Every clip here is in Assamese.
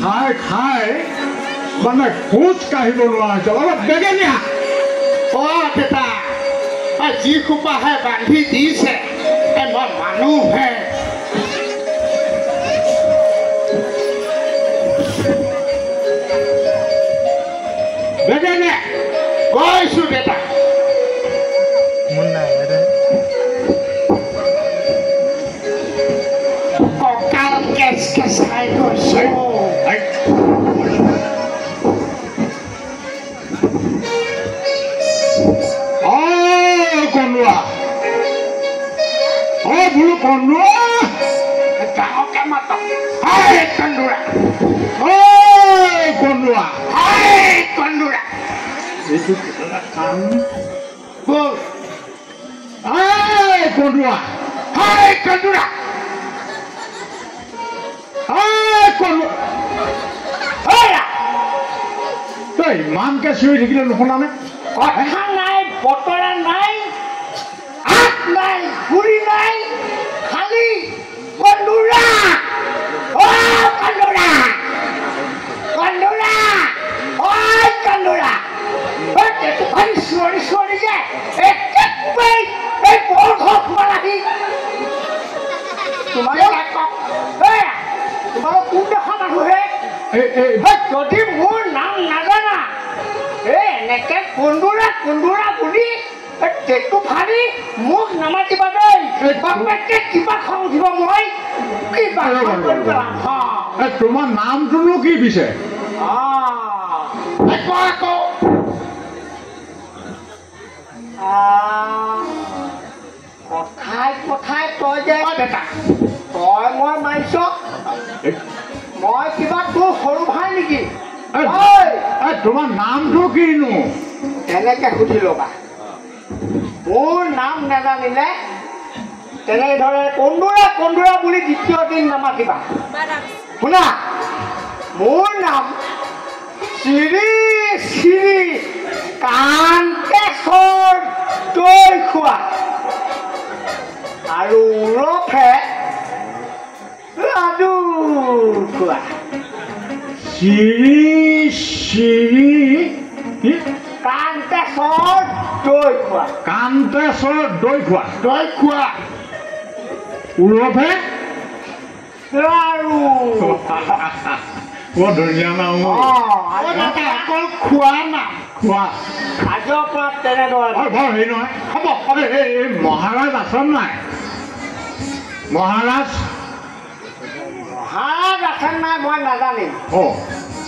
খাই খাই মানে খোজ কাঢ়িব নোৱাৰা হৈছে। অলপ বেগেনীয়া। অ দেউতা, যি সোপাহে বান্ধি দিছে, মই মানুহহে। বেগেনীয়া গৈছো দেউতা। কঁকাল কেচ কেচাই গৈছো। কন্দুৱা, অ বোলো কন্দুৱা, ডাঙৰকে মাতক। হাই কন্দুৰা, ঐ কন্দুৱা, হাই কন্দুৰা। এইটো কাম বল। হাই কন্দুৱা, হাই কন্দুৰা, হাই কন্দুৱা। তই ইমানকে চিঞৰি থাকিলে নুশুনানে? কথা নাই, বতৰা নাই, আগ নাই, গুৰি নাই, খালি কন্দুৰা, অ কন্দুৰা, কন্দুৰা, ঐ কন্দুৰা। এইটোখন চিঞৰি চিঞৰি যে একেবাৰে এই বৰ ঘৰ সোমালাহি। তোমালোক তোমালোক কোন দেশৰ মানুহে? যদি মোৰ নাম নাজানা, এই এনেকে কন্দুৰা কন্দুৰা বুলি টেটু ফালি মোক নামাতিবা দেই। বাপেকে কিবা খং উঠিব, মই কিবা কৰি পেলাম। তোমাৰ নামটোনো কি পিছে? কথাই কথাই তই যে তই মই মাৰিছ, মই কিবা তোৰ সৰু ভাই নেকি? তোমাৰ নামটো কিনো? তেনেকে সুধি ল'বা। মোৰ নাম নাজানিলে তেনেদৰে কন্দুৰা কন্দুৰা বুলি দ্বিতীয় দিন নামাতিবা। শুনা, মোৰ নাম শ্ৰী শ্ৰী কান্তেশ্বৰ দৈ খোৱা আৰু ওৰফে লাডু খোৱা। শ্ৰী শ্ৰী কান্তেশ্বৰ দৈ খোৱা, কান্তেশ্বৰ দৈ খোৱা, দৈ খোৱা ওৰফে লাড়ু। বৰ ধুনীয়া নাম। অকল খোৱা নাম, খোৱা আজিৰ পৰা তেনেদৰে। বৰ হেৰি নহয়, হ'ব। এই মহাৰাজ আছে নাই? মহাৰাজ, মহাৰাজ আছে নাই মই নাজানিম,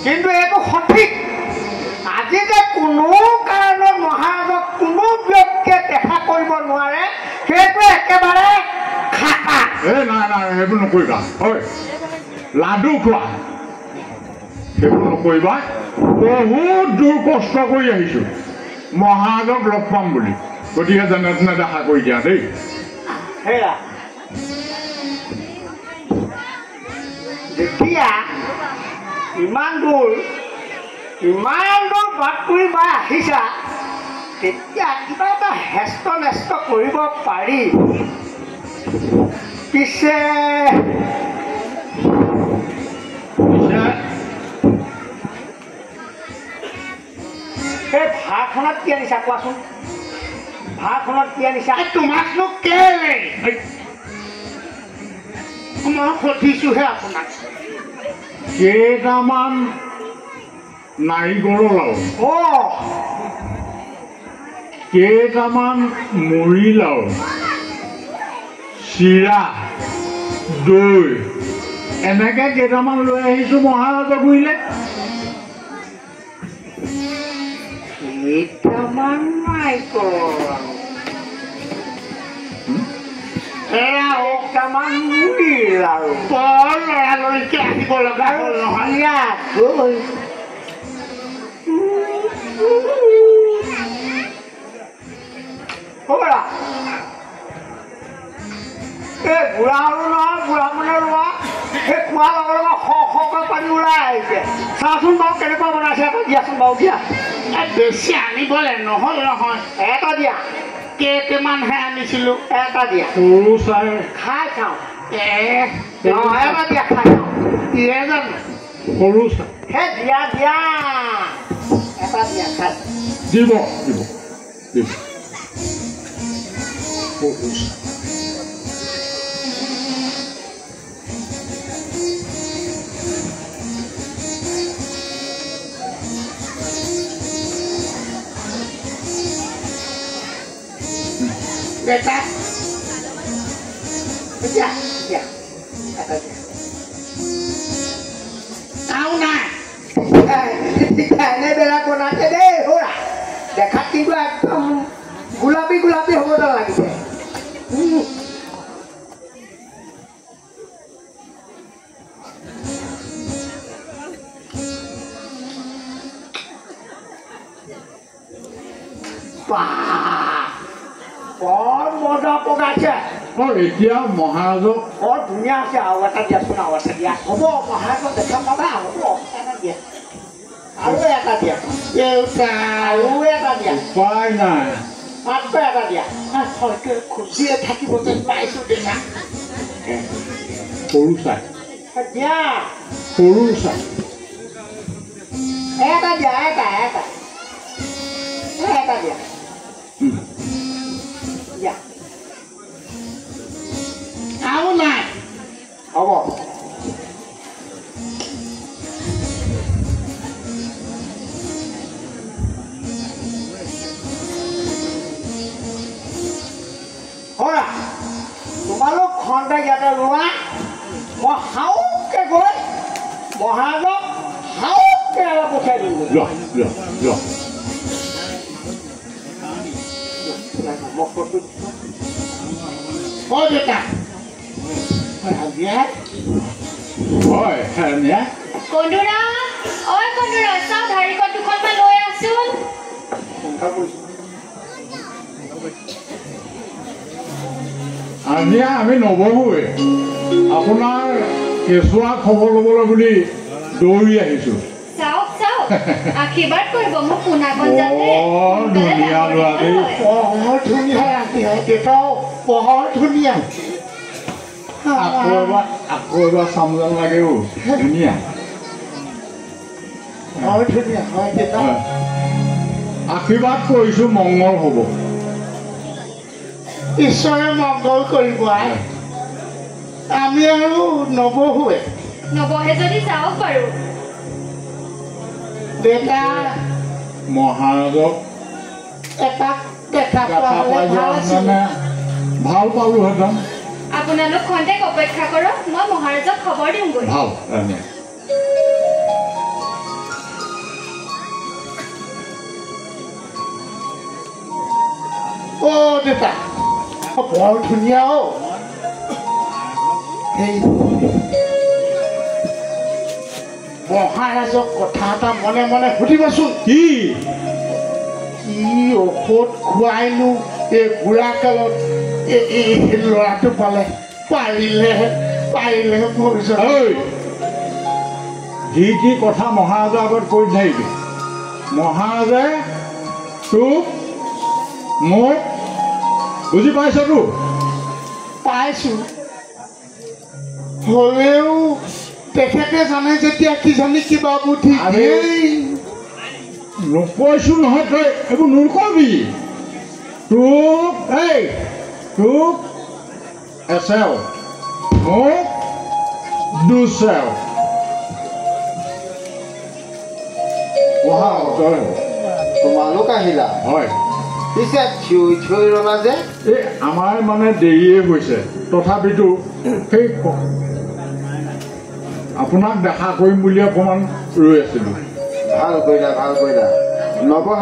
কিন্তু এইটো সঠিক। আজি যে কোনো কাৰণত মহাৰাজক কোনো ব্যক্তিয়ে দেখা কৰিব নোৱাৰে, সেইটো একেবাৰে খাটা। এই নাই নাই, সেইবোৰ নকৰিবা। ঐ লাডু খোৱা, সেইবোৰ নকৰিবা। বহুত দূৰ কষ্ট কৰি আহিছোঁ মহাৰাজক লগ পাম বুলি, গতিকে যেনে তেনে দেখা কৰি দিয়া দেই। সেয়া যেতিয়া ইমান দূৰ ইমান দূৰ বাট কৰি বা আহিছা, তেতিয়া কিবা এটা হেস্ত নেস্ত কৰিব পাৰি। পিছে এই ভাৰখনত কি আনিছা কোৱাচোন? ভাৰখনত কি আনিছা? তোমাকনো কেলে মই সুধিছোহে আপোনাক। কেইটামান নাৰিকলৰ লাৰু, কেইটামান মুড়ি লাৰু, চিৰা, দৈ, এনেকে কেইটামান লৈ আহিছো মহাৰাজক গুৰিলে। কেইটামান নাৰিকলৰ লাৰু, কেইটামান মুড়ি লাৰু, বৰ লৰালৰিকে আহিব লগা হ'ল নহয়। দৈ এই বুঢ়া হলো নহয়, বুঢ়া মানে ৰোৱা সেই খোৱাৰ লগে লগে শ শকৈ পানী ওলাই আহিছে। চাচোন বাৰু কেনেকুৱা বনাইছে, এটা দিয়াচোন বাৰু। দিয়া বেছি আনিবলৈ নহ'ল নহয়, এটা দিয়া। কেইটামানহে আনিছিলোঁ, এটা দিয়া। সৰু চাই খাই চাওঁ। এটা দিয়া খাই চাওঁ। দিয়ে জানো? সৰু চাহ। হে দিয়া দিয়া, এটা দিয়া খাই। দিব দিব দিব। সৰু চাহ। দেউতা দিয়া দিয়া, এটা দিয়া। আৰু নাই। এনে বেলা বনাইছে দেই হৰা, দেখাত কিন্তু একদম গোলাপী গোলাপী হ'ব যেন লাগিছে। বৰ মজা পগাইছে। অ এতিয়া মহাৰাজক বৰ ধুনীয়া আছে। আৰু এটা দিয়াচোন, আৰু এটা দিয়া। হ'ব মহাৰাজক দেখা পাবা। হ'ব, এটা দিয়া, আৰু এটা দিয়া। দেউতা আৰু এটা দিয়া। উপায় নাই। মাত্ৰ এটা দিয়া। হয়তো খুজিয়ে থাকিব যেন পাইছো দেউতা। সৰু চাহ দিয়া, সৰু চাহ এটা দিয়া, এটা এটা এটা দিয়া দিয়া। আৰু নাই। হ'ব। হৰা, তোমালোক খন্তেক ইয়াতে ৰোৱা, মই হাউকে গৈ মহাৰাজক হাউকে এবাৰ পঠিয়াই দিম। যোৱা যোৱা যোৱা। মই ফটো। অ দেউতা, হয় কন্দুৰা, ঐ কন্দুৰা, চাওঁ ঢাৰিকত দুখনমান লৈ আহচোন। আজি আমি নবহোৱে, আপোনাৰ কেঁচুৱা খবৰ ল'বলৈ বুলি দৌৰি আহিছো। চাওক চাওক, আশীৰ্বাদ কৰিব মোক পোনাকণ যাতে বৰ ধুনীয়া ল'ৰা দেই। বৰ ধুনীয়া দেউতা, বৰ ধুনীয়া। আকৌ এবাৰ চাম যেন লাগে অ'। ধুনীয়া, বৰ ধুনীয়া। হয় দেউতা। আশীৰ্বাদ কৰিছো, মংগল হ'ব। ঈশ্বৰে মংগল কৰিব। আই আমি আৰু নবহোৱে। নবহে যদি যাওক বাৰু। দেউতা, মহাৰাজক এপাক দেখা দেখা পাই যোৱা ভাল পালোহেঁতেন। আপোনালোক খন্তেক অপেক্ষা কৰক, মই মহাৰাজক খবৰ দিওঁগৈ। ভাল ৰাণী। অ দেউতা, বৰ ধুনীয়া অ'। সেই মহাৰাজক কথা এটা মনে মনে সুধিবচোন। কি কি ঔষধ খুৱাইনো এই বুঢ়া কালত এই ল'ৰাটো পালে? পাৰিলে পাৰিলে যি যি কথা মহাৰাজৰ আগত কৈ নাথাকিবি। মহাৰাজে তোক মোক বুজি পাইছতো? পাইছো। হ'লেও তেখেতে জানে যেতিয়া কিজানি কিবা বুদ্ধি। নকৈছো নহয়, তই এইবোৰ নকবি। তোক এই তোক এচেও, মোক দুচেও। তোমালোক আহিলা? হয়। পিছে থিয়ৈ থিয়ৈ ৰলা যে? এই আমাৰ মানে দেৰিয়ে হৈছে, তথাপিতো সেই আপোনাক দেখা কৰিম বুলি অকণমান ৰৈ আছিলোঁ। ভাল কৰিলা, ভাল কৰিলা। নবহা।